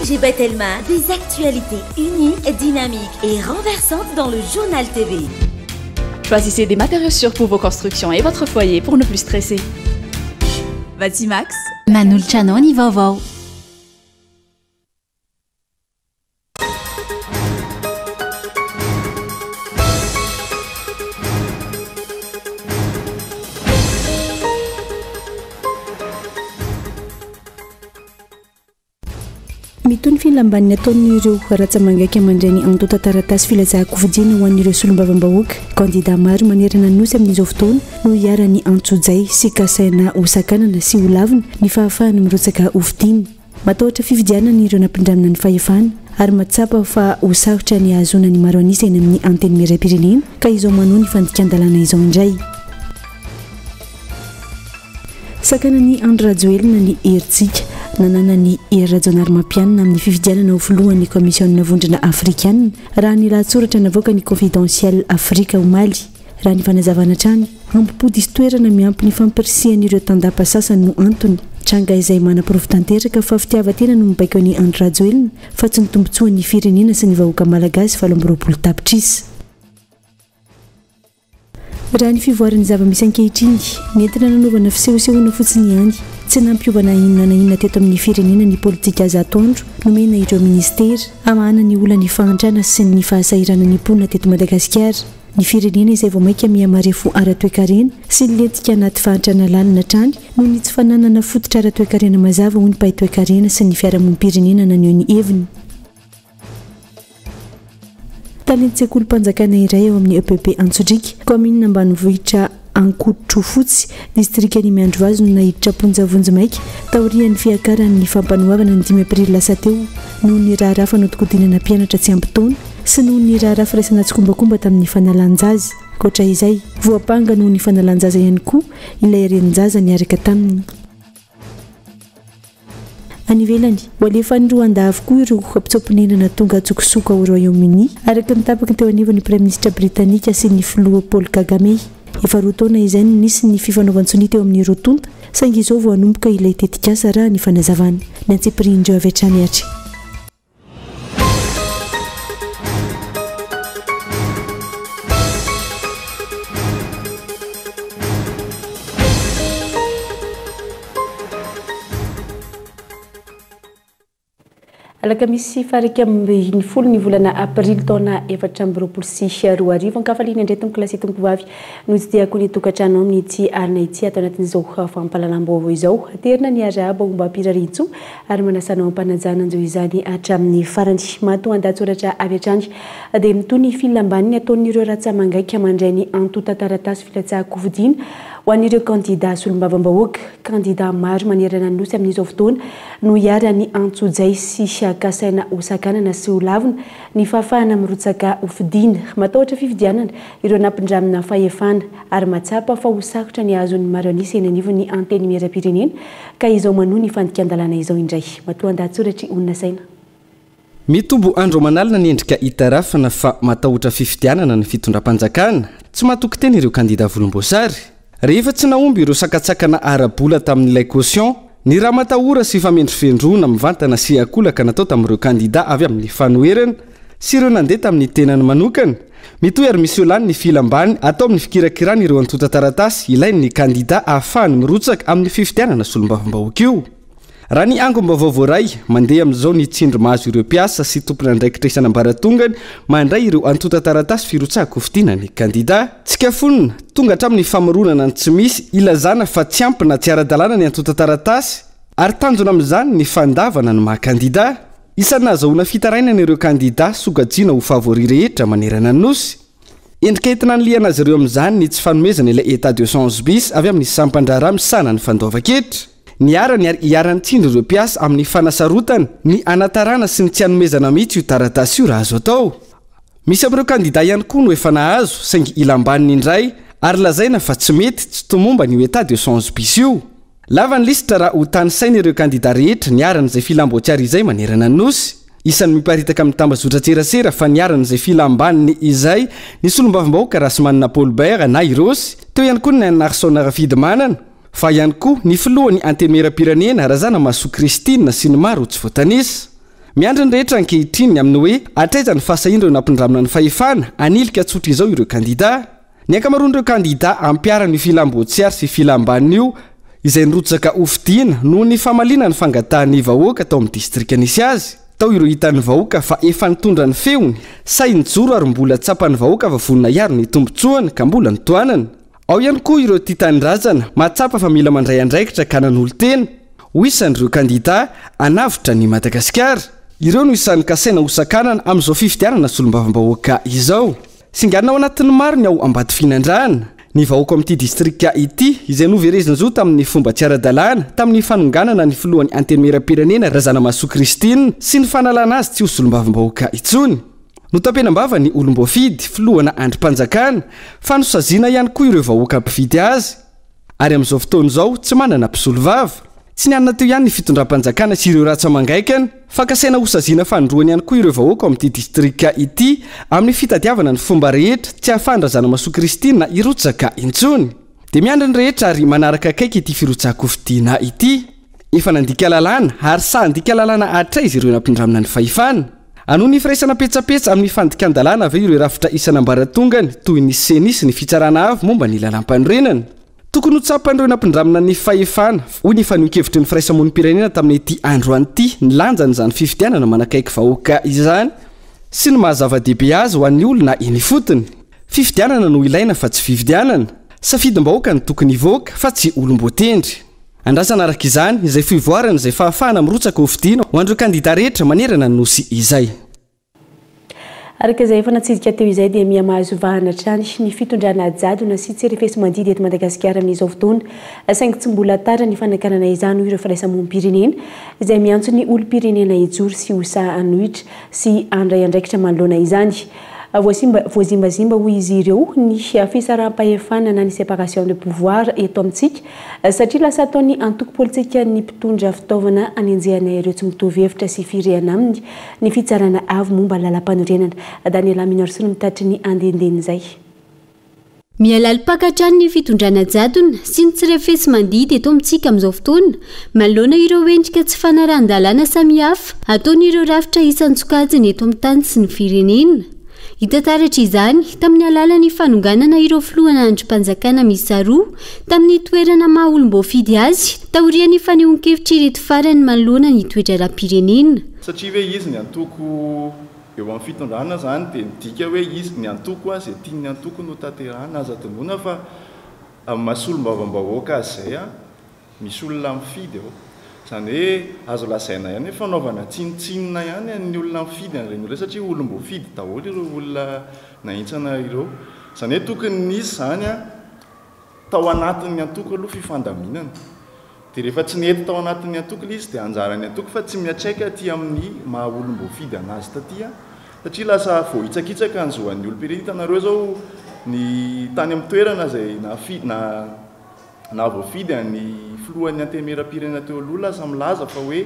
FG Batelma, des actualités uniques, dynamiques et renversantes dans le Journal TV. Choisissez des matériaux sûrs pour vos constructions et votre foyer pour ne plus stresser. Batimax. Manolotra anao ny vaovao. Mitohy ny filam-baniny ataon'ireo ratsa-mangaika mandray ny antontan-taratasy filazan-kofidina ho an'ireo solombavambahoaka. Kandida maro manerana ny Nosy amin'izao fotoana no iharan'ny antsojay sy kasaina hosakanana sy holavina ny fahafahany mirotsaka hofidina. Matahotra fifidianana ireo nampindramina ny fahefana ary mahatsapa fa ho sarotra ny hahazoana ny maro an'isa eny amin'ny Antenimierampirenena ka izao manohy ny fandikan-dalàna izao indray. Sakanan'i Andry Rajoelina ny herijika nananan'i Hery Rajaonarimampianina amin'ny fifidianana ho filohan'ny Kaomisiona Vondrona Afrikana, raha ny lahatsoratra navoakan'ny Confidentiel Africa omaly. Raha ny fanazavana hatrany, hambom-po diso toerana miampy ny fampirisihan'ireo tandapa sasany no antony. Tranga izay manaporofo tanteraka fa fitiavan-tena no mibaiko an'i Andry Rajoelina fa tsy ny tombontsoan'ny firenena sy ny vahoaka malagasy 28 tapitrisa. Raha ny fivoaran'ny zava-misy ankehitriny, nentina nanaovana fisehosehoana fotsiny ihany, tsy nampiova na inona na inona teto amin'ny firenena ny politika zato andro nomena ireo minisitera hamahana ny olan'ny fahantrana sy ny fahasahiranan'ny mponina teto Madagasikara. Ny firenena izay vao mainka miha-marefo ara-toekarena sy nilentika anaty fahantrana lalina hatrany noho ny tsy fananana fototra ara-toekarena mazava hoy ny mpahay toekarena sy ny fiarahamonim-pirenena naneho ny heviny. Talen-tsekolim-panjakana iray ao amin'ny EPP Antsodriaka, kaominina ambanivohitra Ankotrofotsy, distrikan'i Miandrivazo no naiditra am-ponja vonjimaika taorian'ny fiakaran'ny fampanoavana ny dimy aprily lasa teo noho ny raharaha fanodinkodinana mpianatra tsy ampy taona sy noho ny raharaha firaisana tsikombakomba tamin'ny fanalan-jaza. Ankoatra izay, voampanga noho ny fanalan-jaza ihany koa ilay renin-jaza niaraka taminy. Any ivelany, ho alefa any Rwanda avokoa ireo mpitsoa-ponenana tonga an-tsokosoko ao Royaume-Uni, araka ny tapaky ny teo anivon'ny Praiminisitra Britanika sy ny Filoha Paul Kagame. Efa roa taona izay no nisy ny fifanaovan-tsonia teo amin'ny roa tonta, saingy izao vao hanomboka ilay tetikasa raha ny fanazavana. Ny antsipirihin'ireo avy hatrany hatry. Alakamisy faha-11 ny volana aprily taona 2024. Ankafaliana indray tompoko lahy sy tompoko vavy no hitsidihako ny tokantrano amin'ity alina ity ato anatin'izao fampahalalam-baovao izao. Aterina ny arahaba ombam-pirariantsoa ary manasa anao am-panajana hanjo izany hatramin'ny farany. Matoan-dahatsoratra avy hatrany dia mitohy ny filam-baniny ataon'ireo ratsa-mangaika mandray ny antontan-taratasy filatsahan-kofidina ho an'ireo kandida solombavambahoaka. Kandida maro manerana ny Nosy amin'izao fotoana no iharan'ny antsojay sy kasaina hosakanana sy holavina ny fahafahana mirotsaka hofidina. Matahotra fifidianana ireo nampindramina fahefana ary mahatsapa fa ho sarotra ny hahazoan'ny maro an'isa eny anivon'ny Antenimierampirenena ka izao manohy ny fandikan-dalàna izao indray. Matoan-dahatsoratr'i Onona Saina. Mitombo andro aman'alina ny endrika itarafana fa matahotra fifidianana ny fitondram-panjakana. Tsy matoky tena ireo kandida volomboasary. Rehefa tsy nahomby ireo sakantsakana ara-bola tamin'ilay caution, ny ramatahora sy famendrofendroana mivantana sy ankolaka natao tamin'ireo kandida avy amin'ny fanoherana sy ireo nandeha tamin'ny tenany manokana, mitohy ary miseho lany ny filam-bany atao amin'ny fikirakirana ireo antontan-taratasy ilain'ny kandida ahafahany mirotsaka amin'ny fifidianana solombavambahoaka io. Raha ny angom-baovao voaray, mandeha amin'izao ny tsindry mahazo ireo mpiasa sy tompon'andraikitra isan'ambaratongany mandray ireo antontan-taratasy firotsahan-kofidina ny kandida. Tsikafonina, tonga hatramin'ny famoronana ny tsy misy ilazana fa tsy ampy na tsy ara-dalàna ny antontan-taratasy ary tanjona amin'izany ny fandavana ny maha kandida. Isan'ny nahazahoana fitarainana ireo kandida sokajiana ho favori rehetra manerana ny Nosy. Endrika entina anilihana azy ireo amin'izany ny tsy fanomezana ilay état de change bis avy amin'ny sampan-draharaha misahana ny fandoavan-ketra. Niharany ary iharan'ny tsindry ireo mpiasa amin'ny fanasarotana ny hanatarana sy ny tsy hanomezana mihitsy io taratasy io raha azo atao. Misy amin'ireo kandida ihany koa no efa nahazo saingy ilam-baniny indray ary lazaina fa tsy mety, tsy tomombana io état de change bis io. Lava ny lisitra raha ho tanisaina ireo kandida rehetra niharan'izay filam-boatsiary izay manerana ny Nosy. Isan'ny miparitaka amin'ny tambazotran-tserasera fa niharan'izay filam-baniny izay ny solombavambahoaka Rahasimanana Paul Bert na i Rossy, teo ihany koa ny Narson Rafidimanana, fa ihany koa ny filohan'ny Antenimierampirenena Razanamahasoa Christine sy ny maro tsy voatanisa. Miandry ny rehetra ankehitriny ny amin'ny hoe hatraiza ny fahasahian'ireo nampindramina ny fahefana hanilika tsotra izao ireo kandidà. Ny ankamaroan'ireo kandidà hampiharana io filam-boatsiary sy filam-banona io izay nirotsaka hofidiana noho ny famaliana ny fangatahan'ny vahoaka tao amin'ny distrika nisy azy. Tao ireo hitan'ny vahoaka fa efa nitondra ny feony, sahy nijoro ary mbola tsapan'ny vahoaka fa vonona hiaro ny tombontsoany ka mbola notohanana. Ao ihany koa ireo tia tanindrazana, mahatsapa fa mila mandray andraikitra ka nanolo-tena ho isan'ireo kandidà hanavotra an'i Madagasikara. Ireo no isan'ny kasaina hosakanana amin'izao fifidianana solombavambahoaka izao. Singanina ao anatin'ny maro ny ao Ambatofinandrahana. Ny vahoaka ao amin'ity distrika ity, izay noverezin-jo tamin'ny fomba tsy ara-dalàna, tamin'ny fanonganana ny filohan'ny Antenimierampirenena Razanamahasoa Christine sy ny fanalana azy tsy ho solombavambahoaka intsony. Notampenam-bava ny olom-boafidy, filohana andrim-panjakana, fa nosaziana ihany koa ireo vahoaka mpifidy azy, ary amin'izao fotoana izao tsy manana mpisolovava. Tsy nianina teo ihany ny fitondram-panjakana sy ireo ratsa-mangaikany, fa kasaina hosaziana fanindroany ihany koa ireo vahoaka ao amin'ity distrika ity amin'ny fitadiavana ny fomba rehetra tsy ahafahan-dRazanamasoa Christine hirotsaka intsony. Dia miandry ny rehetra ary manaraka akaiky ity firotsahan-kofidina ity. Efa nandika lalàna ary sahy handika lalàna hatraiza ireo nampindramina ny fahefana? Hanohy ny firaisana petsapetsa amin'ny fandikan-dalàna ve ireo rafitra isan'ambaratongany toy ny Ceni sy ny Fitsarana Avo momba ny Lalàmpanorenana? Tokony ho tsapan'ireo nampindramina ny fahefana, hoy ny fanehoan-kevitry ny firaisamonim-pirenena tamin'ity androany ity, ny lanjan'izany fifidianana manakaiky vahoaka izany sy ny maha zava-dehibe azy ho an'ny olona eny ifotony. Fifidianana no ilaina fa tsy fividianana. Safidim-bahoaka no tokony hivoaka fa tsy olom-boatendry. Andrasana araka izany izay fivoarana izay fahafahana mirotsaka ho fidiana ho an'ireo kandida rehetra manerana ny Nosy izay. Araka izay efa natsidika teo izay dia miha mahazo vahana hatrany ny fitondrana jadona sy tsy refesi-mandidy eto Madagasikara amin'izao fotoana. Saingy tsy mbola tara ny fanakanana izany hoy ireo firaisamonim-pirenena izay miantso ny olom-pirenena hijoro sy ho sahy hanohitra sy handray andraikitra manoloana izany. Voasimba, voazimbazimba hoy izy ireo ny fisaraham-pahefana na ny séparation de pouvoir eto amintsika satria lasa ataon'ny antoko politikan'ny mpitondra fitaovana hanenjehana ireo tsy mitovy hevitra sy firehana aminy ny fitsarana avo momba ny lalampanorenana. Daniela Minorson mitatry ny andinindin'izay. Miha-lalim-paka hatrany ny fitondrana jadona sy ny tsy refesi-mandidy eto amintsika amin'izao fotoana, manoloana ireo endrika tsy fanarahan-dalàna samihafa ataon'ireo rafitra isan-tsokajiny eto amin'ny tany sy ny firenena. Hita taratra izany tamin'ny alalan'ny fanonganana ireo filohana andrim-panjakana miisa roa tamin'ny toerana maha olom-boafidy azy taorian'ny fanehoan-kevitr'ireto farany manoloana ny toe-draharaham-pirenena. Satria ve izy ny antoko Eo amin'ny fitondrana izany dia midika hoe izy, ny antoko, izay tian'ny antoko no tanterahina. Aza adinoina fa amin'ny maha solombavambahoaka azy izay, misy olona mifidy ao. Izany hoe azo lazaina ihany hoe fanaovana tsinontsinona ihany an'ny olona mifidy an'ireny olona ireny satria olom-boafidy daholo ireo olona nahintsana ireo. Izany hoe tokony nisy izany Tao anatin'ny antoko aloha fifandaminana. Dia rehefa tsy nety tao anatin'ny antoko ilay izy dia anjaran'ny antoko fa tsy miantraika aty amin'ny maha olom-boafidy an'azy taty an. Satria lasa voahitsakitsaka ny zo an'ny olom-pirenena. Hitanareo izao ny tany amin'ny toerana izay nahafidy na nahavoafidy an'ny filohan'ny antenimierampirenena teo aloha lasa milaza fa hoe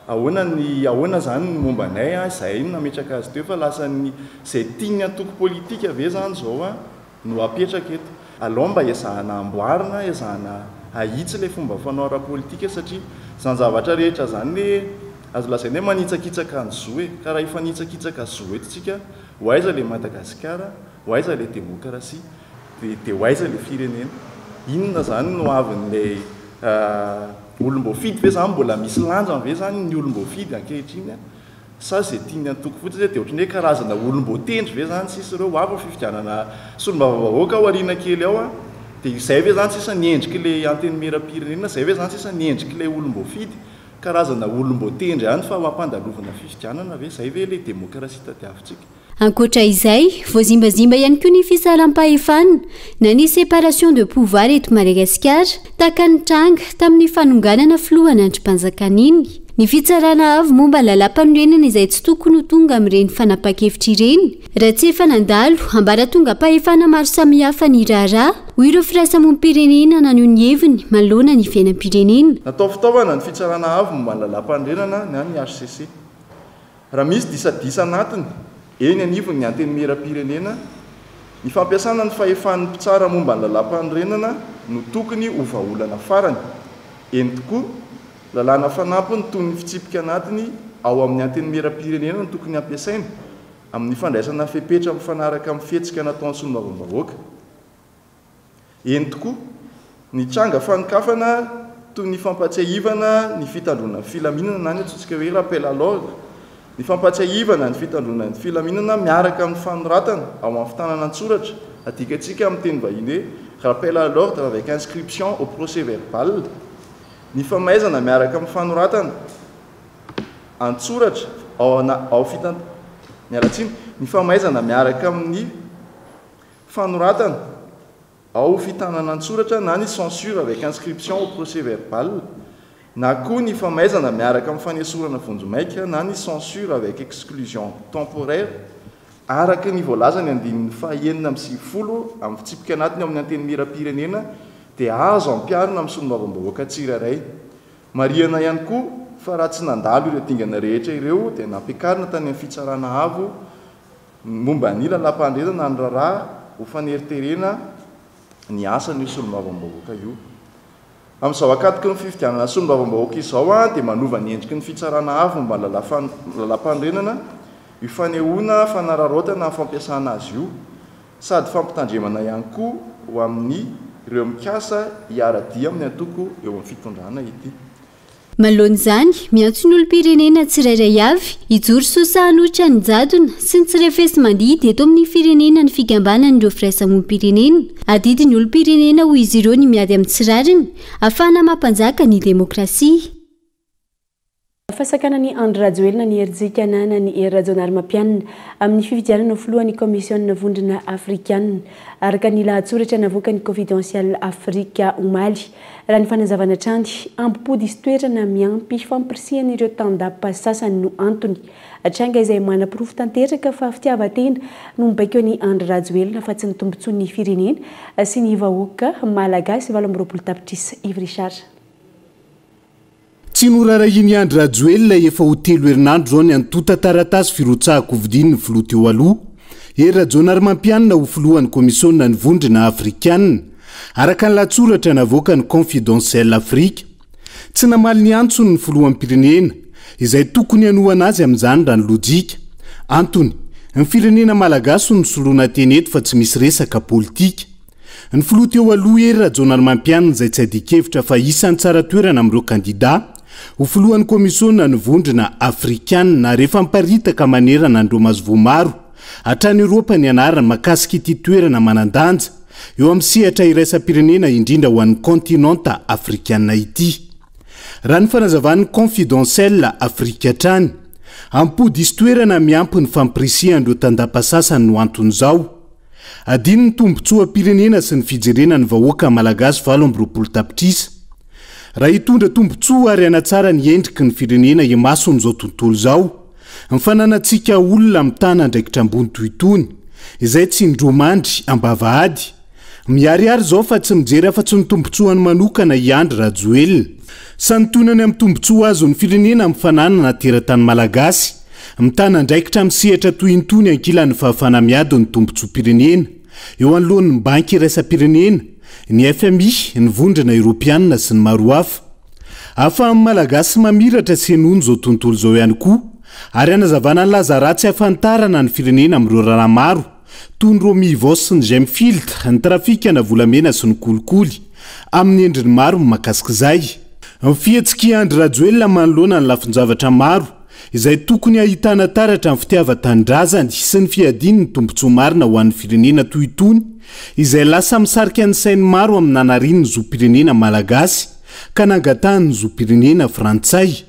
Ahoana ny ahoana izany ny momba anay an, izahay no nametraka azy teo fa lasa ny izay tian'ny antoko politika ve izany izao an no apetraka eto. Alao mba ezahana amboarina, ezahana ahitsy ilay fomba fanao ara-politika satria izany zavatra rehetra izany anie azo lazaina hoe manitsakitsaka ny zo e, ka raha hifanitsakitsaka zo eto tsika ho aiza ilay Madagasikara, ho aiza ilay demokrasia? Dia dia ho aiza ilay firenena? Inona izany no avin'ilay olom-boafidy ve izany? Mbola misy lanjany ve izany ny olom-boafidy ankehitriny sa izay tian'ny antoko fotsiny? Dia ohatran'ny hoe karazana olom-boatendry ve izany sisa ireo? Ho avy ny fifidianana solombavambahoaka ao aoriana kely ao dia izay ve izany sisa ny endrik'ilay antenimierampirenena? Izay ve izany sisa ny endrik'ilay olom-boafidy? Karazana olom-boatendry ihany fa ho ampandalovana fifidianana ve? Izay ve ilay demokrasia tadiavintsika? Ankoatra izay, voazimbazimba ihany koa ny fisalam-pahefana na ny séparation de pouvoir eto Madagasikara, tahaka ny tranga tamin'ny fanonganana filohana andrim-panjakana iny. Ny fitsarana avo momba ny lalàmpanorenana izay tsy tokony ho tonga amin'ireny fanapahan-kevitra ireny raha tsy efa nandalo ambaratongam-pahefana maro samihafa ny raharaha, hoy ireo firaisamonim-pirenena naneho ny heviny manoloana ny fiainam-pirenena. Natao fitaovana ny fitsarana avo momba ny lalàmpanorenana na ny hcc. Raha misy disadisa anatiny eny anivon'ny Antenimierampirenena, ny fampiasana ny fahefan'ny mpitsara momba ny lalàmpanorenana no tokony ho vahaolana farany. Eny tokoa, Lalàna fanampiny toy ny fitsipika anatiny ao amin'ny Antenimierampirenena no tokony hampiasaina amin'ny fandraisana fepetra mifanaraka amin'ny fihetsika nataon'ny solombavambahoaka. Eny tokoa, ny tranga fanokafana toy ny fampatsiahivana ny fitandroana ny filaminana na ny antsointsika hoe rappel à l'ordre, ny fampatsiahivana ny fitandroana ny filaminana miaraka amin'ny fanoratana ao amin'ny fitanana an-tsoratra, adikantsika amin'ny teny vahiny hoe rappel à l'ordre avec inscription au procès-verbal, ny famaizana miaraka amin'ny fanoratana an-tsoratra ao ana ao fitan miala tsiny, ny famaizana miaraka amin'ny fanoratana ao fitanana an-tsoratra na ny censure avec inscription au procès-verbal, na koa ny famaizana miaraka amin'ny fanesorana vonjimaika na ny censure avec exclusion temporaire, araka ny voalazan'ny andininy faha 96 amin'ny fitsipika anatiny ao amin'ny Antenimierampirenena dia azo ampiharina amin'ny solombavambahoaka tsirairay. Marihana ihany koa fa raha tsy nandalo ireo dingana rehetra ireo dia nampiakarina tany amin'ny Fitsarana Avo momba ny lalàmpanorenana ny raharaha ho faneriterena ny asan'io solombavambahoaka io. Amin'izao ankatoky ny fifidianana solombavambahoaka izao dia manova ny endriky ny Fitsarana Avo momba ny lalàmpanorenana io fanehoana fanararaotana amin'ny fampiasana azy io sady fampitandremana ihany koa ho amin'ny ireo mikasa hiara-dia amin'ny antoko eo amin'ny fitondrana ity. Manoloana izany, miantso ny olom-pirenena tsirairay avy hijoro sosa hanohitra ny jadona sy ny tsy refesi-mandidy eto amin'ny firenena ny fikambanan'ireo firaisamonim-pirenena. Adidin'ny olom-pirenena hoy izy ireo ny miady amin'ny tsy rariny ahafahana mampanjaka ny demokrasia. Fasakanan'i Andry Rajoelina ny herijika ananan'i Hery Rajaonarimampianina amin'ny fifidianana ho filohan'ny Kaomisiona Vondrona Afrikanina, araka ny lahatsoratra navoakan'ny Confidential Africa omaly. Raha ny fanazavana hatrany, ambo-po diso toerana miampy fampirisihan'ireo tandapa sasany no antony. Tranga izay manaporofo tanteraka fa fitiavan-tena no mibaiko an'i Andry Rajoelina fa tsy ny tombontsoan'ny firenena sy ny vahoaka malagasy 28 tapitrisa. Yves Richard. Tsy norarahian'i Andry Rajoelina efa ho telo herinandro izao ny antontan-taratasy firotsahan-kofidian'ny filoha teo aloha, Hery Rajaonarimampianina ho filohan'ny Komisionina ny Vondrona Afrikanina, araka ny lahatsoratra navoakan'ny Confidentiel Africa. Tsy namaly ny antsony ny filoham-pirenena, izay tokony hanohana azy amin'izany raha ny lojika. Antony, ny firenena malagasy no soloina teny eto fa tsy misy resaka politika. Ny filoha teo aloha Hery Rajaonarimampianina izay tsy adin-kevitra fa isan'ny tsara toerana amin'ireo kandidà ho filohan'ny Komisionina ny Vondrona Afrikanina ary efa miparitaka manerana an'ireo masoivoho maro hatrany Eoropa ny anarany mahakasika ity toerana manan-danja eo amin'ny sehatra iraisam-pirenena indrindra ho an'ny kaontinanta afrikanina ity. Raha ny fanazavan'ny Confidentiel Afrique hatrany, am-po diso toerana miampy ny fampirisihan'ireo tandapa sasany no anton'izao. Adino ny tombontsoam-pirenena sy ny fijerena ny vahoaka malagasy 28 tapitrisa. Raha hitondra tombontsoa ary hanatsara ny endriky ny firenena imason'izao tontolo izao, ny fananantsika olona mitana andraikitra ambony toy itony, izay tsy indroa mandry am-bavahady, miharihary izao fa tsy mijery afa-tsy ny tombontsoany manokana i Andry Rajoelina. Santionany amin'ny tombontsoa azon'ny firenena amin'ny fananana teratany malagasy, Mitana andraikitra amin'ny sehatra toy intoy ny ankilan'ny fahafahana miady ny tombontsoam-pirenena, eo anoloan'ny Banky iraisam-pirenena, ny fmi, ny Vondrona Eoropeanina sy ny maro hafa. Ahafahan'ny Malagasy mamiratra sy henoina izao tontolo izao ihany koa, ary hanazavana ny laza ratsy ahafantarana ny firenena amin'ireo raharaha maro, toy ny Romivos sy ny Gemfield, ny trafikana volamena sy ny kolikoly, amin'ny endriny maro mahakasika izay. Ny fihetsik'i Andry Rajoelina manoloana ny lafin-javatra maro, izay tokony hahitana taratra ny fitiavan-tanindrazany sy ny fiadiany ny tombontsoa marina ho an'ny firenena toy itony izay lasa misarika ny sain'ny maro amin'ny nanariany ny zom-pirenena malagasy ka nangatahany ny zom-pirenena frantsay.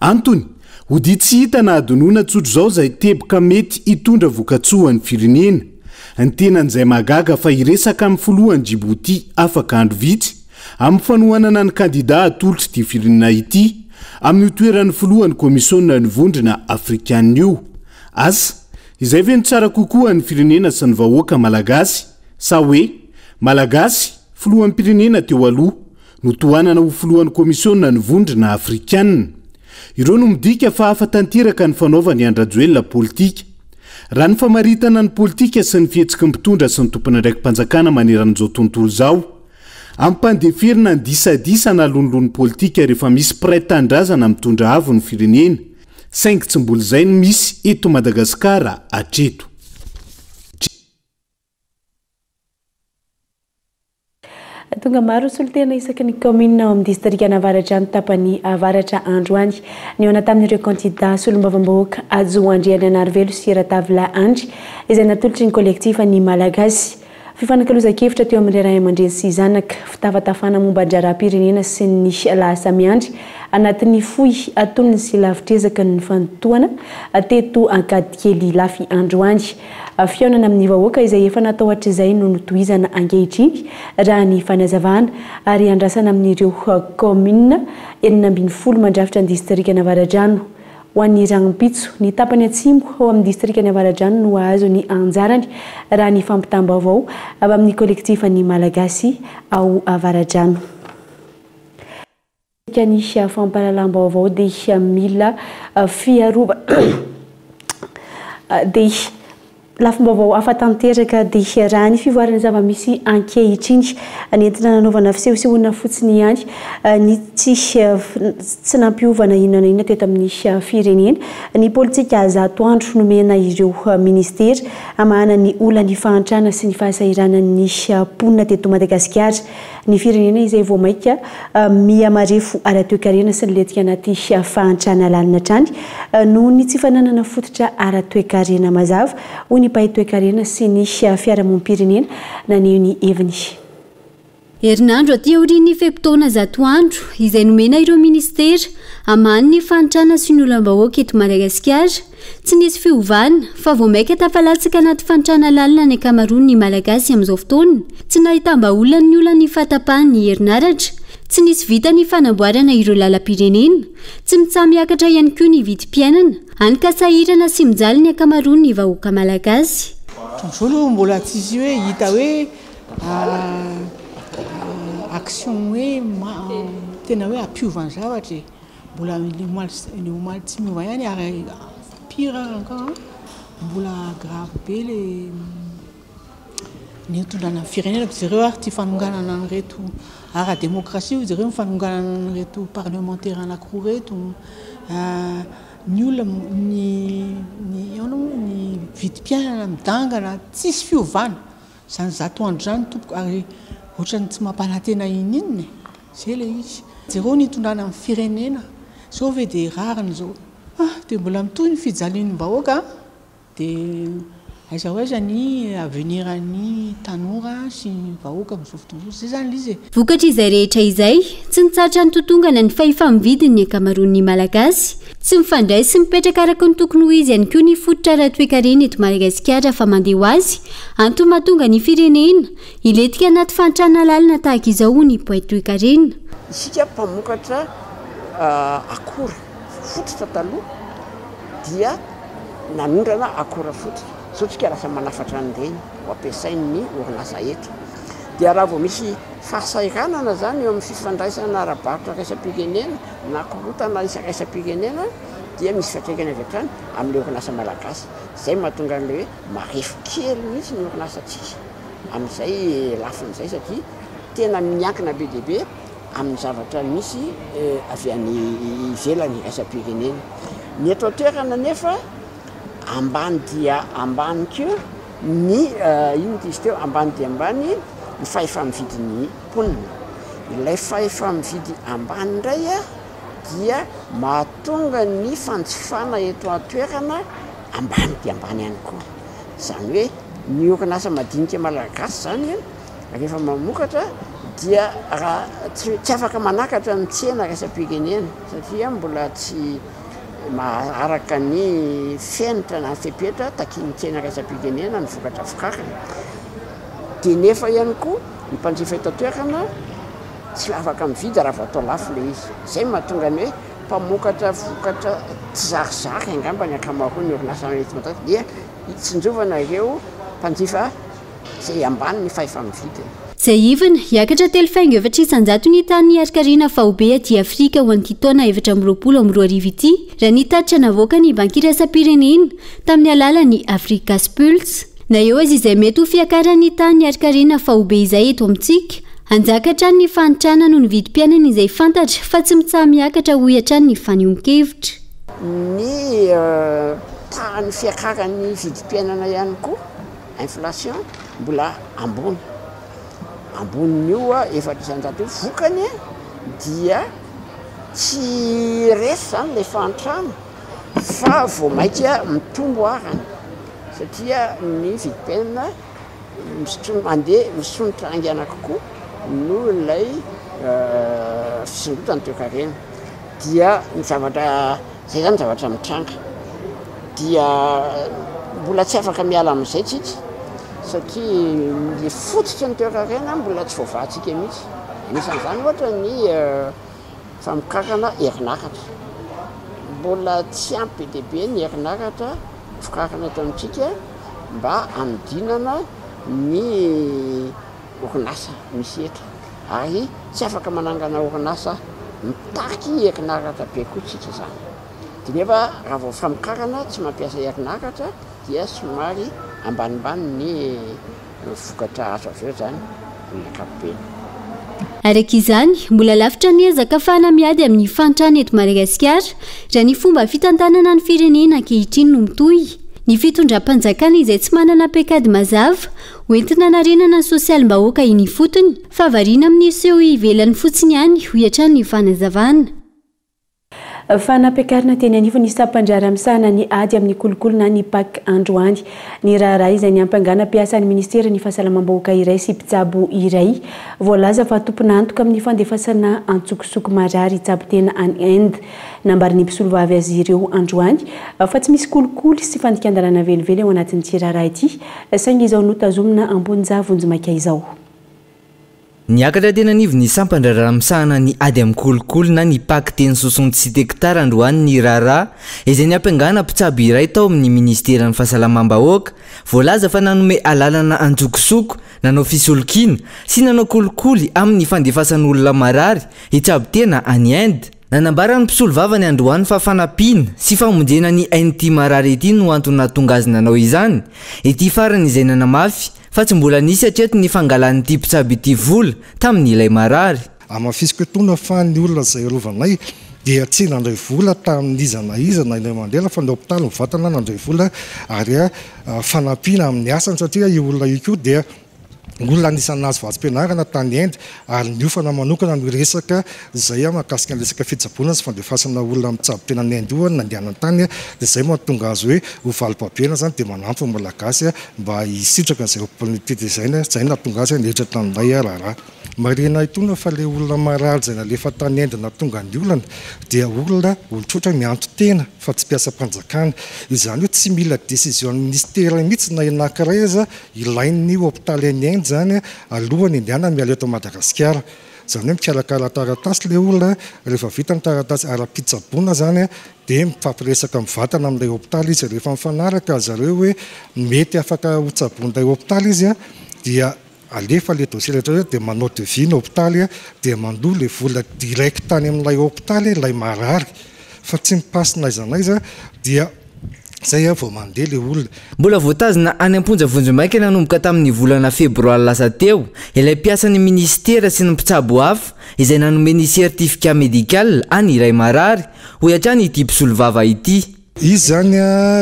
Antony, hodia tsy hita na hadinoina tsotr'izao izay teboka mety hitondra vokatsoa ho an'ny firenena. Ny tenan'izay mahagaga fa hiresaka amin'ny filohan'i Djibouti afaka andro vitsy, Amin'ny fanohanana ny kandidà atolotr'ity firenena ity amin'io toeran'ny filohan'ny Komisionan'ny Vondrona Afrikanina io. Asa, izay ve no tsara kokoa an'ny firenena sy ny vahoaka malagasy sa hoe Malagasy, filoham-pirenena teo aloha, no tohanana ho filohan'ny Komisionan'ny Vondrona Afrikanina? Ireo no midika fa hafa tanteraka ny fanaovan'i Andry Rajoelina politika. Raha ny famaritana ny politika sy ny fihetsiky ny mpitondra sy ny tompon'andraiki-panjakana manerana izao tontolo izao. Ampandeferina ny disadisa na lonilony politika rehefa misy mpiray tanindrazana mitondra avo ny firenena, saingy tsy mbola izay no misy eto Madagasikara hatreto. Tonga maro solontena isaky ny kaominina ao amin'ny distrikan'Avaradrano tapany avaratra androany. Nihaona tamin'ireo kandida solombavambahoaka Hajo Andriananarivelo sy Ratavila Andry izay natolotry ny kolektifa ny Malagasy. Fifanakalozan-kevitra teo amin'ny ray aman-dreny sy zanaka, fitafatafana momba ny raharaham-pirenena sy ny lahasa miandry anatin'ny fohy antonony sy lavitr'ezaka ny nifantohana teto Ankadikely Ilafy androany. Fihaonana amin'ny vahoaka izay efa natao hatrizay no notohizana ankehitriny, raha ny fanazavana, ary andrasana amin'ireo kaominina 16 mandrafitra ny distrikan'Avaradrano. Ho an'ny rahampitso, ny tapany atsimo ao amin'ny distrikan'Avaradrano no hahazo ny anjarany, raha ny fampitam-baovao avy amin'ny kolektifan'ny Malagasy ao Avaradrano. Ny fampahalalam-baovao dia mila fiarovana dia lafim-baovao hafa tanteraka dia raha ny fivoaran'ny zava-misy ankehitriny. Nentina nanaovana fisehosehoana fotsiny ihany ny tsy tsy nampiova na inona na inona teto amin'ny firenena ny politika 100 andro nomena ireo minisitera hamahana ny olan'ny fahantrana sy ny fahasahiranan'ny mponina teto Madagasikara. Ny firenena izay vao mainka miha marefo ara-toekarena sy nilentika anaty fahantrana lalina hatrany noho ny tsy fananana fototra ara-toekarena mazava, hoy ny mpahay toekarena sy ny fiarahamonim-pirenena naneho ny heviny. Herinandro aty aorian'ny fe-potoana 100 andro izay nomena ireo minisitera hamaha ny fahantrana sy ny olam-bahoaka eto Madagasikara, Tsy nisy fiovana, fa vao mainka tafalatsaka anaty fahantrana lalina ny ankamaroan'ny Malagasy amin'izao fotoana. Tsy nahitam-bahaolana ny olan'ny fahatapahan'ny herinaratra. Tsy nisy vita ny fanamboarana ireo lalam-pirenena. Tsy mitsaha-miakatra ihany koa ny vidim-piainana, hany ka sahirana sy mijaly ny ankamaroan'ny vahoaka Malagasy. Hatramin'izao aloha mbola tsisy hoe hita hoe action hoe tena hoe hampiova ny zavatra e. Mbola ny omaly ny omaly tsy miova ihany ary pire ary encore mbola grave be le ny nitondrana ny firenena jereo ary ity fanonganana an'ireto ara-demokrasia io jereo ny fanonganana an'ireto parlemantera anankiroa ireto ny olona ny ny ahoana moa ny vidim-piainana midangana tsisy fiovana Izany 100 andro izany tompoko ary ohatran'ny tsy mampanantena ininona e! Izay ilay izy. Jereo ny hitondrana ny firenena, izao ve dia rariny izao? Ah! Dia mbola mitohy ny fijalian'ny vahoaka an! Dia aiza ho aiza ny avenir an'ny tanora sy ny vahoaka amin'izao fotoana izao? Izay izany ilay izy e! Vokatr'izay rehetra izay, tsy nitsahatra nitotongana ny fahefa-mividin'ny ankamaroan'ny Malagasy. Tsy mifandray sy mipetraka araka ny tokony ho izy ihany koa ny fototra ara-toekarena eto Madagasikara fa mandeha ho azy, antony mahatonga ny firenena hilentika anaty fahantrana lalina tahaka izao hoy ny mpahay toekarena. Isika mpamokatra akora fototra taloha dia nanondrana akora fototra, zao tsika lasa manafatra an'ireny ho ampiasain'ny orinasa eto. Dia raha vao misy fahasahiranana zany eo amin'ny fifandraisana ara-barotra iraisam-pirenena na korontana iraisam-pirenena dia misy fiantraikany avy hatrany amin'ilay orinasa malagasy. Izay no mahatonga an'ilay hoe marefo kely mihitsy ny orinasantsika amin'izay lafiny izay satria tena miankina be dia be amin'ny zavatra misy avy any ivelany iraisam-pirenena. Ny eto an-toerana anefa ambany dia ambany koa ny inona ity izy teo, ambany dia ambany ny fahefa-mividin'ny mponina. Ilay fahefa-mividy ambany indray dia mahatonga ny fanjifana eto an-toerana ambany dia ambany ihany koa. Izany hoe ny orinasa madinika malagasy izany rehefa mamokatra dia raha tsy afaka manakatra ny tsena iraisam-pirenena satria mbola tsy maharaka ny fenitra na ny fepetra takian'ny tsena iraisam-pirenena ny vokatra vokarina. Dia nefa ihany koa ny mpanjifa eto an-toerana tsy afaka mividy raha vao atao lafo ilay izy. Izay no mahatonga ny hoe mpamokatra vokatra tsizarizary angamba ny ankamaroan'ny orinasa eto Madagasikara dia hitsinjovana ireo mpanjifa izay ambany ny fahefa-mividiny. Tsiahivina, hiakatra 3,4% ny tahan'ny harinkarena faobe aty Afrika ho an'ity taona 2024 ity, raha ny tatitra navoakan'ny Banky iraisam-pirenena tamin'ny alalan'ny Africa's Pulse. Na eo aza izay mety ho fiakaran'ny tahan'ny harinkarena faobe izay eto amintsika, Hanjaka hatrany ny fahantrana noho ny vidim-piainana izay fantatra fa tsy mitsaha-miakatra hoy hatrany ny fanehoan-kevitra. Ny tahan'ny fiakaran'ny vidim-piainana ihany koa, inflation, mbola ambony. Ambonin'io 4% io. Vokany dia tsy resy izany ilay fahantrana fa vao mainka mitombo arany satria ny vidim-piainana Mandeha misondrotra haingana kokoa noho ilay fisondrotan'ny toekarena. Dia ny zavatra, izay izany ny zavatra mitranga. Dia mbola tsy afaka miala amin'izay tsika satria ilay fototry ny toekarena mbola tsy voavahantsika mihitsy. Anisan'izany ohatra ny famokarana herinaratra. Mbola tsy ampy be dia be ny herinaratra vokarina eto amintsika. mba hanodinana ny orinasa misy eto ary tsy afaka manangana orinasa mitaky herinaratra be koa tsika izany. Dia nefa raha vao famokarana tsy mampiasa herinaratra dia somary ambanimbany ny vokatra azo avy eo izany amin'ny ankapobeny. Araka izany, mbola lavitra ny ezaka afahana miady amin'ny fahantrana eto Madagasikara raha ny fomba fitantanana ny firenena ankehitriny no mitohy. Ny fitondram-panjakana izay tsy manana paikady mazava hoentina hanarenana ny sosialim-bahoaka eny ifotony fa variana amin'ny seho ivelany fotsiny ihany, hoy hatrany ny fanazavana. Fa nampiakarina teny anivon'ny sampan-draharaha misahana ny ady amin'ny kolikoly na ny Pac androany ny raharaha izay niampangana mpiasan'ny minisiteran'ny fahasalamam-bahoaka iray sy mpitsabo iray voalaza fa tompon'antoka amin'ny fandefasana antsokosoko marary hitsabo tena any Inde. Nambaran'ny mpisolovavy azy ireo androany fa tsy misy kolikoly sy fandikan-dalàna velively ao anatin'ity raharaha ity saingy izao notazomina am-ponja vonjimaika izao. Niakatra teny anivon'ny sampan-draharaha misahana ny ady amin'ny kolikoly na ny Pac teny Soixante-sept hectares androany ny raharaha izay niampangana mpitsabo iray tao amin'ny ministeran'ny fahasalamam-bahoaka voalaza fa nanome alalana antsokosoko nanao fisolokiana sy nanao kolikoly amin'ny fandefasan'olona marary hitsabo tena any Inde. Nanambara ny mpisolovavany androany fa fanampiana sy famonjena ny ain'ity marary ity no antony nahatonga azy nanao izany. Ity farany izay nanamafy Fa tsy mbola nisy hatreto ny fangalan'ity mpitsabo ity vola tamin'ilay marary. Hamafisiko etoana fa ny olona izay arovanay dia tsy nandray vola tamin'iza na iza na indray mandeha fa ny hopitaly mivantana nandray vola ary fanampiana amin'ny asany satria io olona io koa dia olona anisan'ny nahazo vatsim-pianarana tany Inde ary niofana manokana ny resaka izay mahakasika ny resaka fitsaboana sy fandefasana olona mitsabo tena any Inde io nandehanany tany dia izay mahatonga azy hoe ho valibabena izany dia manampy ny Malagasy mba hisitraka an'izay opportunité izay, izay no nahatonga azy niditra tamin'ilay raharaha. Marihina itony fa ilay olona marary izay nalefa tany Inde nahatonga ny olana dia olona olon-tsotra mianto-tena fa tsy mpiasam-panjakana. Izany hoe tsy mila décision ny ministera mihitsy na anankiray aza ilain'ny hopitaly any Inde izany alohan'ny handehanany miala eto Madagasikara. Izany hoe mikarakara taratasy ilay olona, rehefa vita ny taratasy ara-pitsaboana izany dia mifampiresaka mivantana amin'ilay hopitaly izy, rehefa mifanaraka zareo hoe mety afaka hotsaboin'ilay hopitaly izy dia alefa ilay dossier rehetra rehetra dia manao devis ny hopitaly dia mandoa ilay vola direct any amin'ilay hopitaly ilay marary fa tsy mi-passe n'aiza n'aiza dia zay vao mandeha ilay olona. Mbola voatazona any am-ponja vonjimaika nanomboka tamin'ny volana febroary lasa teo ilay mpiasan'ny minisitera sy ny mpitsabo hafa izay nanome ny certificat médical an'ny iray marary, hoy hatrany ity mpisolovava ity. Izy izany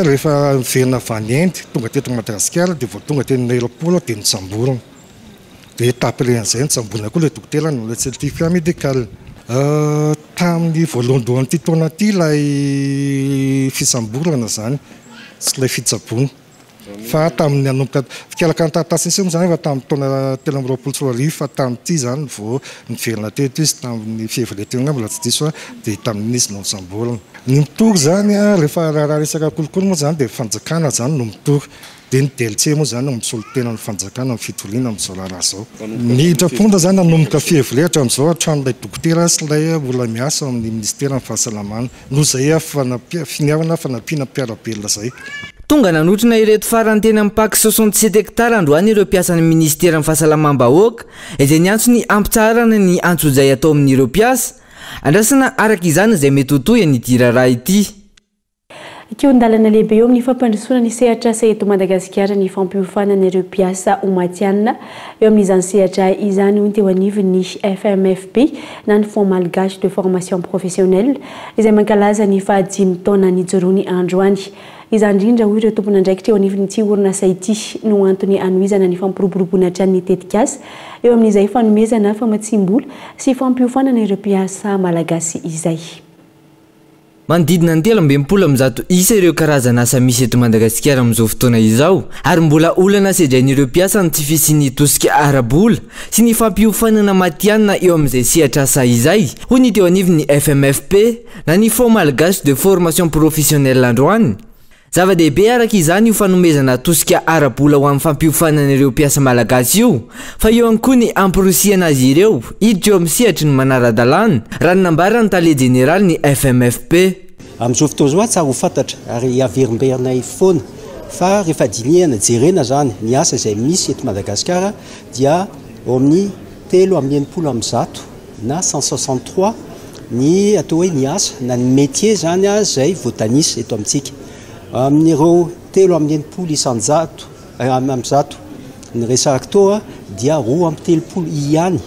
rehefa niverina avy any Inde tonga teto Madagasikara dia vao tonga teny aéroport dia nosamborina. Dia taprian'izay notsamborina koa ilay dokotera nanome certificat médical. Tamin'ny voalohandohan'ity taona ity ilay fisamborana izany sy ilay fitsaboana. Fa tamin'ny nanomboka fikarakarana taratasy niseho moa izany efa tamin'ny taona 2023 fa tamin'ity izany vao niverina teto izy tamin'ny février teo angamba raha tsy diso aho dia tamin'iny izy no nosamborina. Ny mitory izany rehefa raharaha resaka kolikoly moa izany dia fanjakana izany no mitory. Dia ny DLC moa izany no misolo tena ny fanjakana amin'ny fitoriana amin'izao raharaha izao. Niditra am-ponja izany nanomboka février hatramin'izao hatramin'ilay dokotera sy ilay olona miasa ao amin'ny minisiteran'ny fahasalamana noho izay finiavana fanampiana mpiara-belona izay. Tonga nanotrona ireto farany teny amin'ny Pac 67 hectares androany ireo mpiasan'ny minisiteran'ny fahasalamam-bahoaka izay niantso ny hampitsaharana ny antsojay atao amin'ireo mpiasa. Andrasana araka izany izay mety ho tohin'ity raharaha ity. Kihon-dalana lehibe eo amin'ny fampandrosoana ny sehatr'asa eto Madagasikara ny fampiofanana ireo mpiasa ho matihanina eo amin'izany sehatra izany, hoy ny teo anivon'ny FMFP na ny Fonds Malgache de Formation Professionnelle izay mankalaza ny fahadimy taona nijoroany androany. Izany indrindra, hoy ireo tompon'andraikitra eo anivon'ity orinasa ity, no antony hanohizana ny fampiroboroboana hatrany ny tetikasa eo amin'izay fanomezana famatsiam-bola sy fampiofanana ireo mpiasa malagasy izay. Manodidina ny 163 isa ireo karazana asa misy eto Madagasikara amin'izao fotoana izao ary mbola olana sedrain'ireo mpiasa ny tsy fisian'ny tosika ara-bola sy ny fampiofanana matihanina eo amin'izay sehatr'asa izay, hoy ny teo anivon'ny FMFP na ny Fonds Malgache de Formation Professionnelle androany. Zava-dehibe araka izany io fanomezana tosika ara-bola ho amin'ny fampiofanana ireo mpiasa malagasy io, fa eo ihany koa ny hamporisihana azy ireo hiditra eo amin'ny sehatry ny manara-dalàna, raha ny nambaran'ny tale jeneralin'ny FMFP. Amin'izao fotoana izao tsara ho fantatra ary averimberinay foana fa rehefa dinihana, jerena izany ny asa izay misy eto Madagasikara dia eo amin'ny 163 na 163 ny atao hoe ny asa na ny métier izany izay voatanisa eto amintsika. Amin'ireo 63% amin'zato niresahako teo dia 32 ihany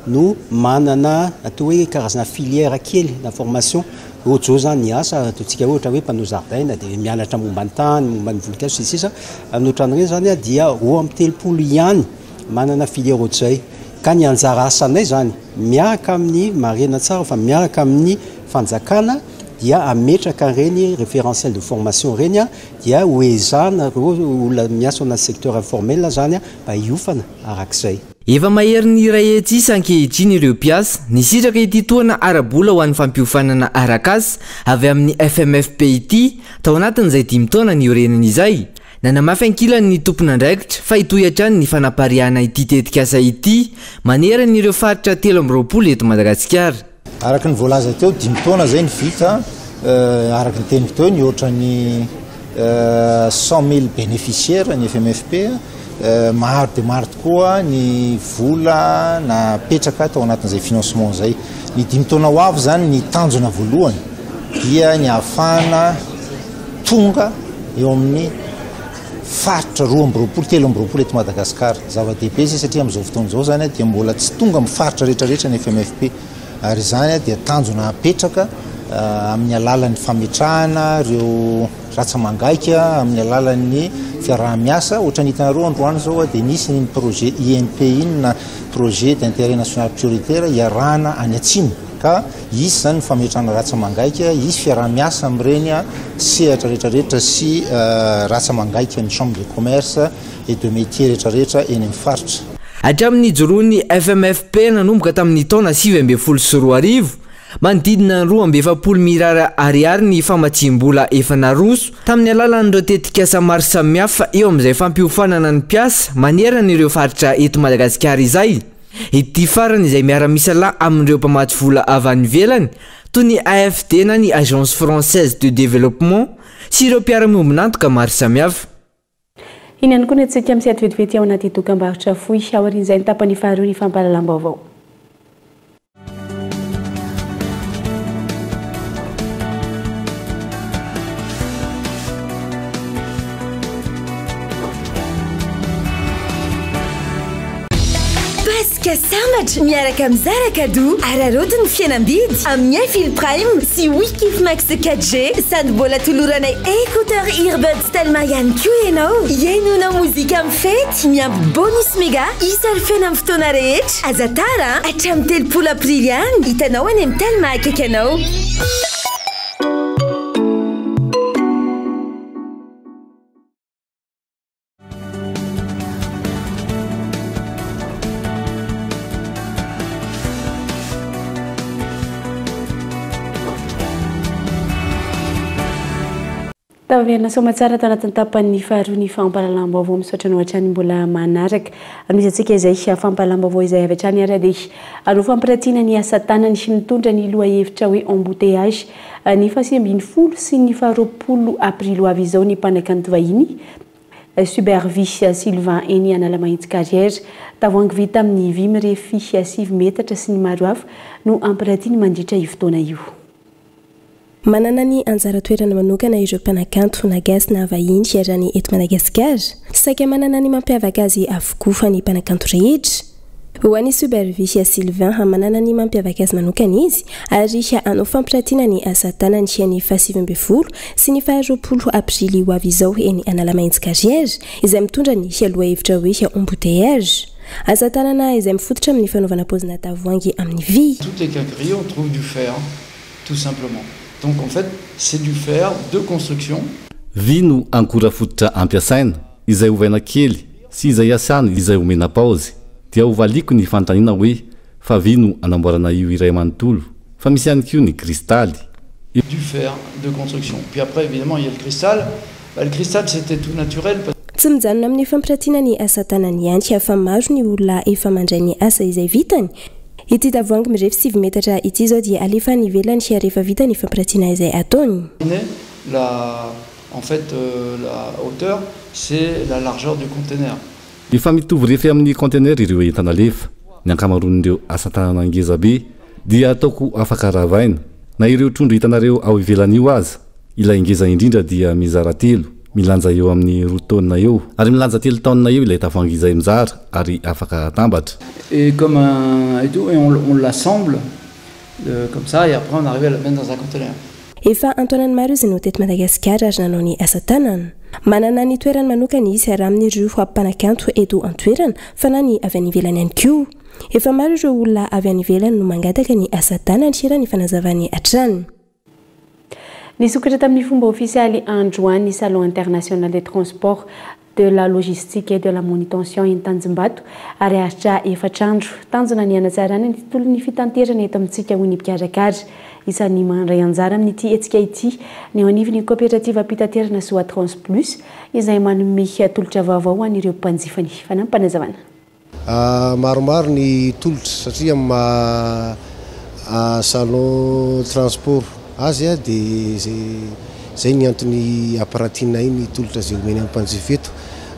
no manana atao hoe karazana filière kely na formation. Ohatra izao izany ny asa ataontsika ohatra hoe mpanao zaridaina dia mianatra momba ny tany, momba ny voninkazo sy ny sisa. Amin'ny ohatran'ireny izany dia 32 ihany manana filière ohatr'izay. Ka ny anjara asanay izany miaraka amin'ny, marihina tsara fa miaraka amin'ny fanjakana dia hametraka an'ireny référentiel de formation ireny dia ho ezahana ireo olona miasa ao anaty secteur informel izany mba hiofana arak'izay. Efa maherin'ny 100 isa ankehitriny ireo mpiasa nisitraka ity tohana ara-bola ho an'ny fampiofanana arak'asa avy amin'ny FMFP ity tao anatin'izay dimy taona niorenany izay. Nanamafy ankilany ny tompon'andraikitra fa hitohy hatrany ny fanapariahana ity tetikasa ity manerana ireo faritra 23 eto Madagasikara. Araka ny voalaza teo, dimy taona izay ny vita, araka ny teniko teo, nihoatra ny 100 mille bénéficiaires ny FMFP. Maro dia maro tokoa ny vola napetraka tao anatin'izay financement izay. Ny dimy taona ho avy izany ny tanjona voalohany dia ny ahafahana tonga eo amin'ny faritra 22, 23 eto Madagasikara. Zava-dehibe izay satria amin'izao fotoana izao izany dia mbola tsy tonga amin'ny faritra rehetrarehetra ny FMFP. Ary izany dia tanjona apetraka amin'ny alalan'ny fametrahana ireo ratsa-mangaika, amin'ny alalan'ny fiaraha-miasa. Ohatran'ny hitanareo androany izao dia nisy iny projet INP iny na projet d'intérêt national prioritaire iarahana any atsimo. Ka hisy izany ny fametrahana ratsa-mangaika, hisy fiaraha-miasa amin'ireny sehatra rehetrarehetra sy ratsa-mangaika ny chambre de commerce et de métier rehetrarehetra eny amin'ny faritra. Hatramin'ny nijoroan'ny FMFP nanomboka tamin'ny taona 2019, manodidina ny 42 mirara ariary ny famatsiam-bola efa naroso tamin'ny alalan'ireo tetikasa maro samihafa eo amin'izay fampiofanana ny mpiasa manerana ireo faritra eto Madagasikara izay. Ity farany izay miara-misalahy amin'ireo mpamatsy vola avy any ivelany toy ny AFD na ny Agence Française de Développement sy ireo mpiara-miombon'antoka maro samihafa. Iny ihany koa ny antsika miseho vetivety ao anaty dokambarotra fohy aorian'izay ny tapany faharoa ny fampahalalam-baovao. Paska sambatra miaraka amin'ny Zara Cadeau. Araraoty ny fihenam-bidy amin'ny Infil Prime sy Wikif Max 4G. Sady mbola toloranay écouteur earbuds Telma ihany koa ianao. Hihainoanao mozika amin'ny fety, miampy bonus mega hisolfena amin'ny fotoana rehetra. Aza tara a! Hatramin'ny 30 aprily ihany. Hitanao any amin'ny Telma akaiky anao. Taverina soamatsara tao anatin'ny tapany faharoa ny fampahalalam-baovao. Misaotra anao hatrany mbola manaraka. Anohizantsika izay fampahalalam-baovao izay avy hatrany ary dia hanao fampiratiana ny asa tanany mitondra ny lohahevitra hoe embouteillage ny faha-19 sy ny faha-20 aprily ho avy izao ny mpanakanto vahiny Subervie Sylvain eny Analamahitsy Carrière. Tavoahangy vita amin'ny vy mirefy 9 metatra sy ny maro hafa no hampiratiany mandritra io fotoana io. Manana ny anjara toerana manokana ireo mpanakanto na gasy na vahiny raha ny eto Madagasikara. Saika manana ny mampiavaka azy avokoa ny mpanakanto rehetra. Ho an'i Subervie Sylvain, manana ny mampiavaka azy manokana izy ary hanao fampiratiana ny asa tanany ny faha-19 sy ny faha-20 aprily ho avy izao eny Analamahitsy Carrière, izay mitondra ny lohahevitra hoe Embouteillage. Asa tanana izay mifototra amin'ny fanaovana paozina tavoahangy amin'ny vy. Toutes les quincailleries on trouve du fer tout simplement. Donc en fait c'est du fer de construction. Vy no ankora fototra ampiasaina, izay ovaina kely sy izay asany izay omena paozy, dia hovaliako ny fanontaniana hoe fa vy no anamboarana io iray manontolo, fa misy ihany koa ny kristaly. Du fer de construction. Puis après évidemment il y a le cristal, bah le cristal c'était tout naturel parce. Tsy mijanona amin'ny fampiratiana ny asa tanany ihany fa maro ny olona efa mandray ny asa izay vitany. Ity tavoahangy mirefy sivy metatra ity izao dia alefa any ivelany rehefa vita ny fampiratiana izay ataony. La en fait la hauteur c'est la largeur du conteneur. Efa mitovy refy amin'ny conteneur ireo entana alefa. Ny ankamaroan'ireo asa tanana ngeza be dia ataoko afaka ravaina. Na ireo trondro hitanareo ao ivelany io aza, ilay ngeza indrindra dia mizara telo, milanja eo amin'ny roa taonina eo, ary milanja telo taonina eo ilay tavoahangy izay mizara ary afaka atambatra. Et comme un et tout et on on l'assemble comme ça et après on arrive à la mettre dans un conteneur. Efa an-taonany maro izy no teto Madagasikara ary nanao ny asa tanana. Manana ny toerany manokana izy raha amin'ireo mpanakanto eto an-toerana fa na ny avy any ivelany ihany koa. Efa maro ireo olona avy any ivelany no mangataka ny asa tanany raha ny fanazavany hatrany. Nisokatra tamin'ny fomba ofisialy androany ny Salon international des transports, de la logistique et de la manutention eny Tanjombato ary haharitra efatra andro. Tanjona ny hanatsarana ny tontolon'ny fitanterana eto amintsika hoy ny mpikarakara. Isan'ny mandray anjara amin'ity hetsika ity ny eo anivon'ny kaoperativam-pitaterana Soatrans Plus izay manome tolotra vaovao ho an'ireo mpanjifany. Fanampinazavana. Maromaro ny tolotra satria amin'ny maha salon transport azy dia izay ny antony hampiratianay ny tolotra izay omeny amin'ny mpanjifa eto.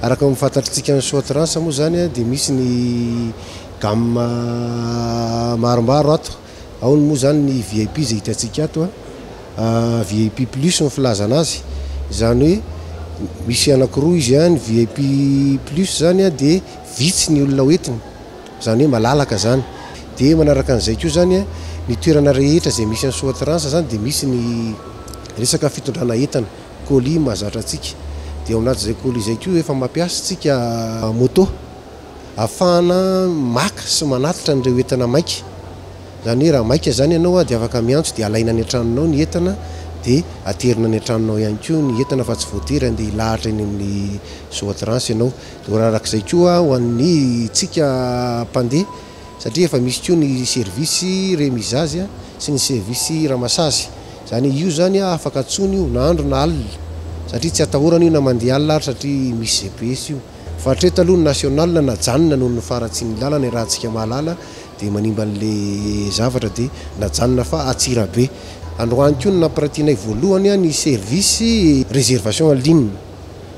Araka ny fantatritsika ny Soatrans moa izany dia misy ny gamme maromaro ato. Ao ny moa izany ny VIP izay hitantsika ato, VIP plus ny filazana azy, izany hoe misy anankiroa izy, ny VIP plus izany dia vitsy ny olona hoentiny, izany hoe malalaka izany. Dia manaraka an'izay koa izany, ny toerana rehetra izay misy an'i Soatrans izany dia misy ny resaka fitondrana entana, colis mahazatra antsika. Dia ao anatin'izay colis izay koa efa mampiasa isika moto. Ahafahana maka sy manatitra an'ireo entana maika. Izany hoe raha maika izany ianao dia afaka miantso dia alaina any an-tranonao ny entana dia aterina any an-tranonao ihany koa ny entana fa tsy voatery handeha hilahatra eny amin'ny Soatrans ianao. Dia arak'izay koa ho an'ny tsika mpandeha satria efa misy koa ny service remisage sy ny service ramassage. Izany hoe io izany afaka antsoina io na andro na alina satria tsy atahorana io na mandeha alina ary satria misy GPS io. Fa hatreto aloha ny national najanona noho ny faharatsian'ny lalana iarahantsika mahalala dia manimba an'le zavatra dia najanona fa Antsirabe. Androany koa no nampiratianay voalohany ny service réservation en ligne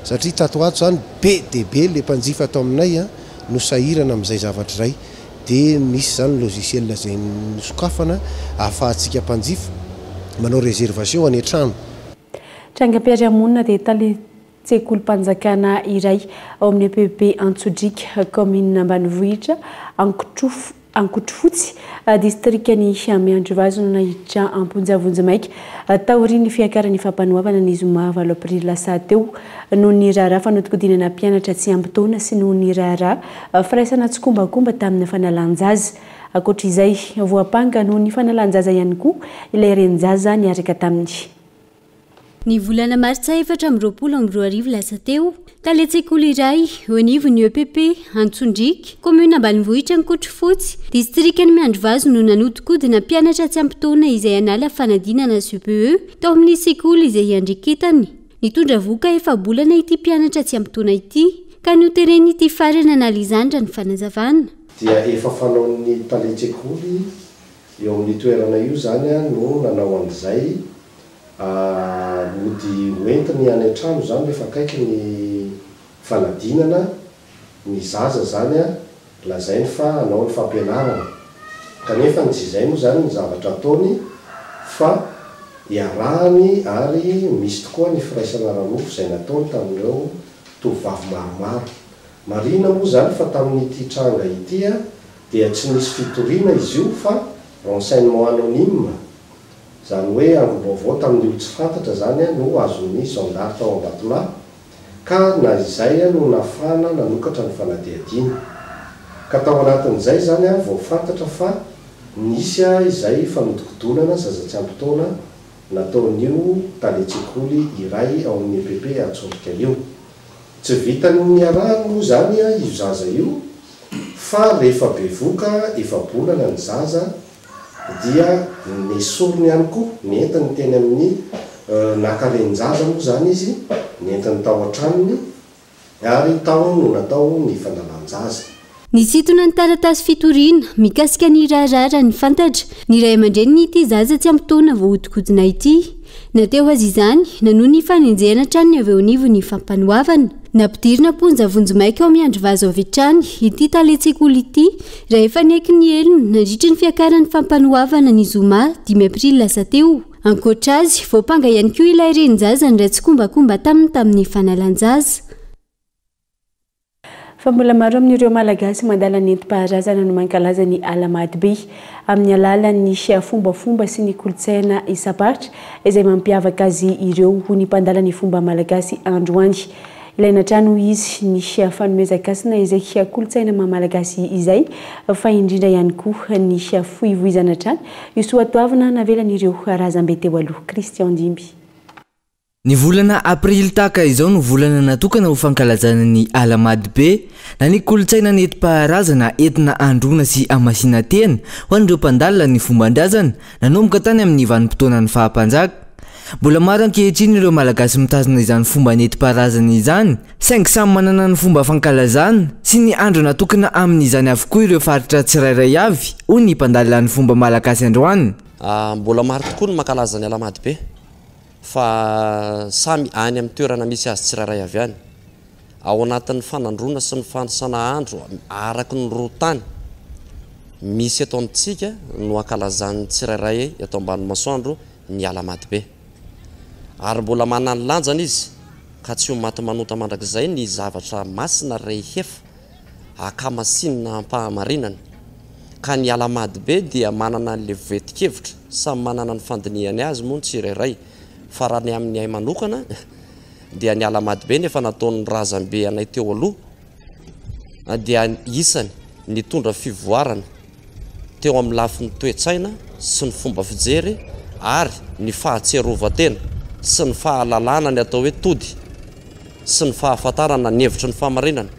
satria tato ho ato izany be dia be le mpanjifa ato aminay no sahirana amin'izay zavatra izay dia misy izany logiciel izay nosokafana ahafahantsika mpanjifa manao réservation any an-trano. Trangam-piarahamonina dia tale Sekolim-panjakana iray ao amin'ny EPP Antsodriaka, kaominina ambanivohitra Ankotrofotsy, distrikan'i Miandrivazo no naiditra am-ponja vonjimaika taorian'ny fiakaran'ny fampanoavana ny zoma valo aprily lasa teo noho ny raharaha fanodikodinana mpianatra tsy ampy taona sy noho ny raharaha firaisana tsikombakomba tamin'ny fanalan-jaza. Ankoatra izay, voampanga noho ny fanalan-jaza ihany koa ilay renin-jaza niaraka taminy. Ny volana martsa 2024 lasa teo, talen-tsekoly iray eo anivon'ny EPP Antsondriaka, kaominina ambanivohitra Ankotrofotsy, distrikan'i Miandrivazo no nanodinkodina mpianatra tsy ampy taona izay hanala fanadinana CPE tao amin'ny sekoly izay iandreketany. Nitondra vohoka efa-bolana ity mpianatra tsy ampy taona ity, ka noteren'ity farany hanala izany raha ny fanazavana. Dia efa fanaon'ny talen-tsekoly eo amin'io toerana io izany no nanao an'izay Mody hoentiny any an-trano izany rehefa akaiky ny fanadinana, ny zaza izany lazainy fa hanao ny fampianarana. Kanefa tsy izay moa izany ny zavatra ataony fa iarahany ary misy tokoa ny firaisana ara-nofo izay nataony tamin'ireo tovovavy maromaro. Marihina moa izany fa tamin'ity tranga ity dia tsy nisy fitoriana izy io fa renseignement anonyme, izany hoe angom-baovao tamin'ny olon-tsy fantatra izany no azon'ny zandary tao Ambatolahy ka na izay no nafana nanokatra ny fanadihadiana. Ka tao anatin'izay izany vao fantatra fa nisy izay fanodikodonana zaza tsy ampy taona nataon'io talen-tsekoly iray ao amin'ny EPP Antsondrika io. Tsy vitan'ny niarahany moa izany io zaza io fa rehefa bevoka efa-bolana ny zaza dia nesoriny ihany koa, nentiny teny amin'ny naka renin-jaza moa izany izy, nentiny tao an-tranony ary tao no natao ny fandalan-jaza. Nisintona ny taratasy fitoriana mikasika ny raharaha raha ny fantatra, ny ray aman-drenin'ity zaza tsy ampy taona voahodinkodina ity. Na teo aza izany, nanohy ny fanenjehana hatrany ny avy eo anivon'ny fampanoavana. Nampidirina am-ponja vonjimaika ao Miandrivazo avy hatrany ity talen-tsekoly ity raha efa niaiky ny helony nandritra ny fiakaran'ny fampanoavana ny zoma dimy aprily lasa teo. Ankoatra azy, voampanga ihany koa ilay renin-jaza niray tsikombakomba taminy tamin'ny fanalan-jaza. Fa mbola maro amin'ireo Malagasy mandala ny nentim-paharazana no mankalaza ny Alahamady amin'ny alalan'ny fombafomba sy ny kolontsaina isam-paritra izay mampiavaka azy ireo ho ny mpandala ny fomba malagasy androany. Ilaina hatrany hoy izy ny fanomezan-kasina izay kolontsaina maha Malagasy izay fa indrindra ihany koa ny fohivohizana hatrany io soatoavina navelan'ireo razambe teo aloha. Christian Dimby. Ny volana aprily tahaka izao no volana natokana ho fankalazana ny Alahamady be, na ny kolontsaina nentim-paharazana entina handroana sy hamasina tena ho an'ireo mpandalina ny fomban-drazana nanomboka tany amin'ny vanim-potoanan'ny faha-mpanjaka. Mbola maro ankehitriny ireo Malagasy mitazona izany fomba nentim-paharazana izany, saingy samy manana ny fomba fankalazana sy ny andro natokana amin'izany avokoa ireo faritra tsirairay avy, hoy ny mpandalina ny fomba malagasy androany. Mbola maro tokoa ny mankalaza ny Alahamady be. Fa samy any amin'ny toerana misy azy tsirairay avy any. Ao anatin'ny fanandroana sy ny fanisana andro araka ny roa tany misy eto amintsika no ankalazan'ny tsirairay eto ambany masoandro ny Alahamady be. Ary mbola manana ny lanjany izy ka tsy ho maty manota mandrakizay ny zavatra masina rehefa akamasinina am-pahamarinana. Ka ny Alahamady be dia manana an'ilay voetin-kevitra, samy manana ny fandinihany azy moa ny tsirairay, fa raha ny amin'ny ahy manokana dia ny Alahamady be nefa nataon'ny razambe anay teo aloha dia isany nitondra fivoarana teo amin'ny lafiny toe-tsaina sy ny fomba fijery ary ny fahatsiarovan-tena sy ny fahalalana ny atao hoe tody sy ny fahafantarana ny hevitry ny fahamarinana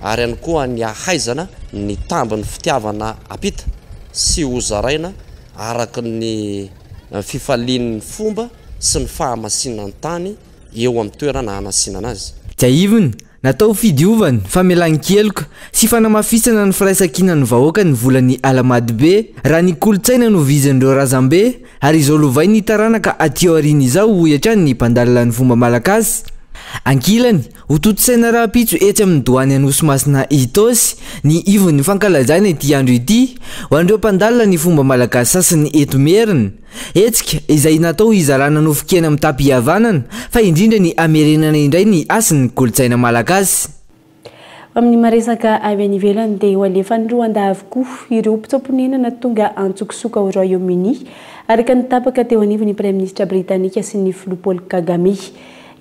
ary ihany koa ny hahaizana ny tambin'ny fitiavana ampita sy hozaraina araka ny fifalian'ny fomba sy ny fahamasinan'ny tany eo amin'ny toerana hanasinana azy. Tsiahivina, natao ho fidiovana, famelan-keloka sy fanamafisana ny firaisankinan'ny vahoaka ny volan'ny Alahamady be, raha ny kolontsaina novizin'ireo razambe ary izao lovain'ny taranaka aty aoriana izao, hoy hatrany ny mpandalina ny fomba malagasy. Ankilany, hotontosaina rahampitso etsy amin'ny doany Anosimasina Itaosy ny ivon'ny fankalazana ity andro ity ho an'ireo mpandalina ny fomba malagasy sasany eto Merina. Hetsika izay natao hizarana nofon-kena mitam-pihavanana fa indrindra ny hamerenana indray ny hasin'ny kolontsaina malagasy. Amin'ny maresaka avy any ivelany dia ho alefan'i Rwanda avokoa ireo mpitsoa-ponenana tonga antsokosoko ao Royaume-Uni, araka ny tapaka teo anivon'ny Praiminisitra Britanika sy ny Filoha Paul Kagame.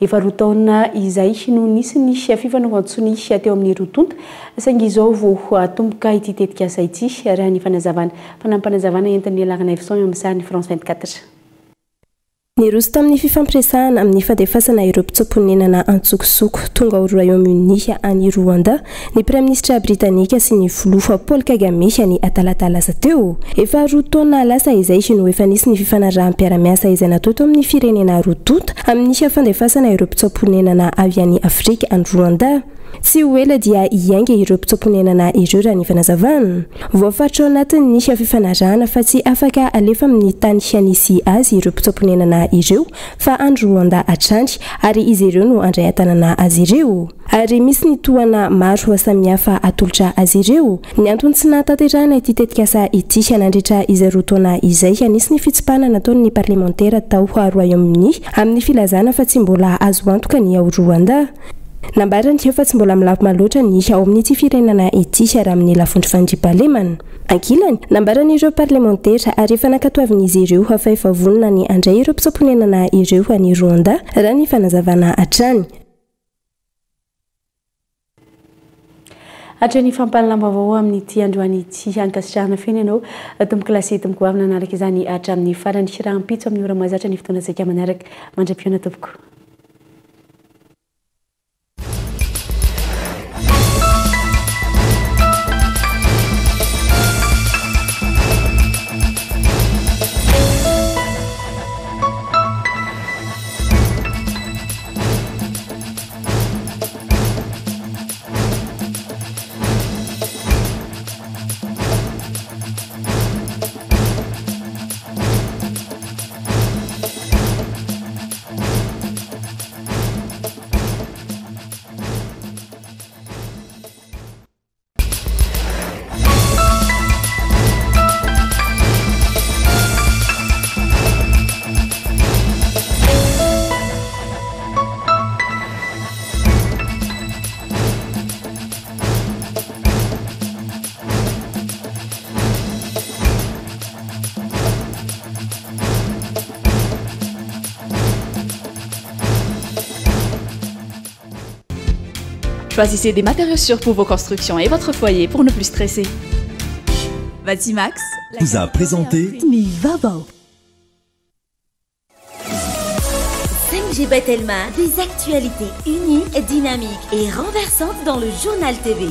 Efa roa taona izay no nisy ny fifanaovan-tsonia teo amin'ny roa tonta, saingy izao vao hatomboka ity tetikasa ity, raha ny fanazavana fanampinazavana entin'i Larinaivoson eo amin'ny sarin'ny France 24. Niroso tamin'ny fifampiresahana amin'ny fandefasana ireo mpitsoa-ponenana antsokosoko tonga ao Royaume-Uni any Rwanda ny Praiminisitra Britanika sy ny Filoha Paul Kagame ny talata lasa teo. Efa roa taona lasa izay no efa nisy ny fifanaraham-piarahamiasa izay natao teo amin'ny firenena roa tonta amin'ny fandefasana ireo mpitsoa-ponenana avy any Afrika any Rwanda. Tsy ho ela dia hiainga ireo mpitsoa-ponenana ireo raha ny fanazavana. Voafaritra ao anatin'ny fifanarahana fa tsy afaka alefa amin'ny tany nisy azy ireo mpitsoa-ponenana. mpitsoa-ponenana ireo fa any Rwanda hatrany ary izy ireo no handray an-tanana azy ireo. Ary misy ny tohana maro samihafa atolotra azy ireo. Ny antony tsy nahatanterahana ity tetikasa ity nandritra izay roa taona izay, nisy ny fitsipahana nataon'ny parlemantera tao Royaume-Uni amin'ny filazana fa tsy mbola azo antoka ny ao Rwanda. Nambarany fa tsy mbola milamina loatra ny ao amin'ity firenana ity raha amin'ny lafondro fandriampahalemana. Ankilany, nambaran'ireo parlemantera ary efa nankatoavin'izy ireo fa efa vonona ny handray ireo mpitsoa-ponenana ireo any Rwanda, raha ny fanazavana hatrany. Hatreo ny fampahalalam-baovao amin'ity androany ity. Ankasitrahana feno ianao tompokolahy sy tompokovavy nanaraka izany hatramin'ny farany. Rahampitso amin'ny ora mahazatra ny fotoana saika manaraka. Mandra-pihaona tompoko. Choisissez des matériaux sûrs pour vos constructions et votre foyer pour ne plus stresser. Batimax vous a présenté Ny vaovao. 5G by Telma, des actualités uniques, dynamiques et renversantes dans le journal TV.